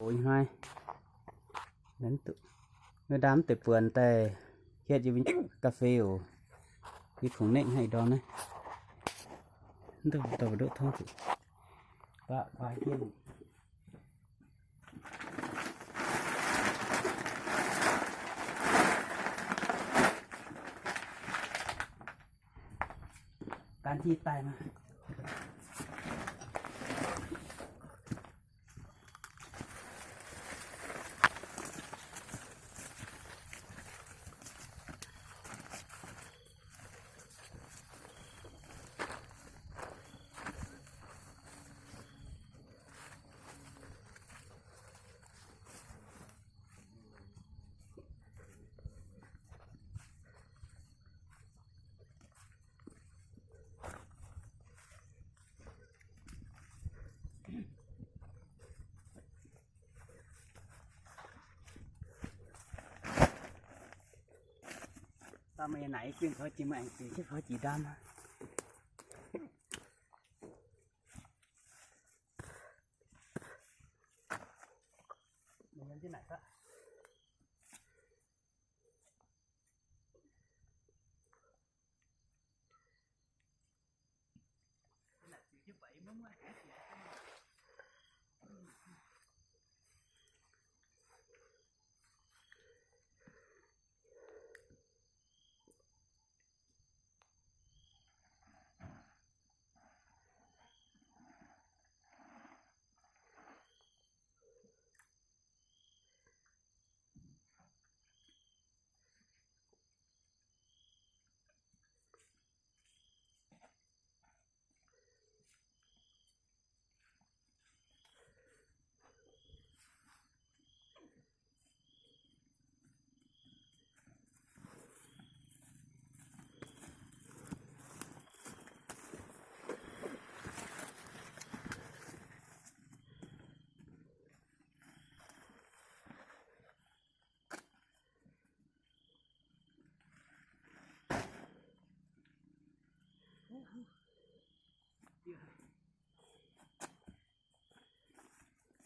Oc, ih hnoi, ndaam mv deix buonc daaih hietv yie mbuo ga'fei oc. Yie kungx nengv haic ndorm naaiv. Mv duqv dorh ndoqv tongv zuqc. Baqv kuaai jienv. Gan jienv daaih maah. Daaih meih naaic i ginh kaux jiex, meih aengx jiex jienv kaux jiex ndaam. Meih yiem jienv naaic gaax.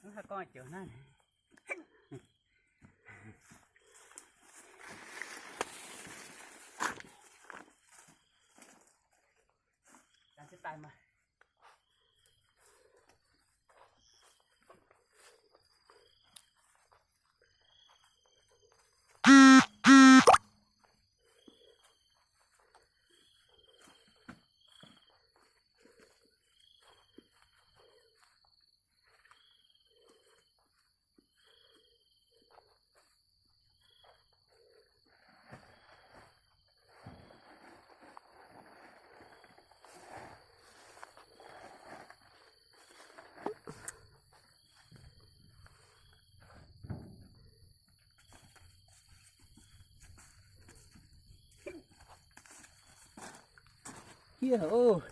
Mv haih gorngv joux naaiv. Yie oc.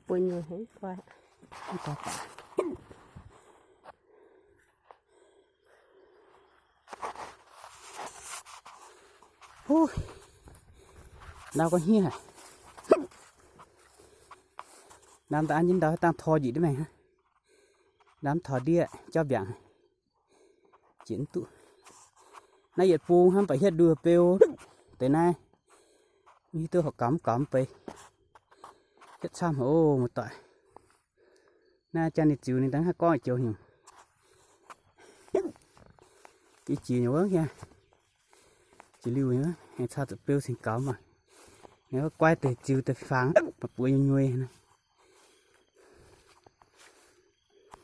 Buo nyei haic guai. Huv, ndau gorngv hniev haic. Ndau daaih an jienv ndau haaix dangh tor njiec ndiev maengx hnangv. Ndau tor ndiev jauv mbiaangc. Jiex mv duqv. Naaiv yietc bung hnangv baac hietv nduoh beu deix naaiv. Mv hiuv duqv horpc gaux mv gaux mv bei. Hietv camv haic oc muoz-doic. Naaiv jang ninh ziux ninh daaih haaix gorngv joux nyungc. Ih jiex nyei wuov hieh. Jiex liuz nyei wuov, aengx caux zuqc beu cingx gaux maah. Ninh guai deix ziux deix fangx, buoz nyuoi nyuoi.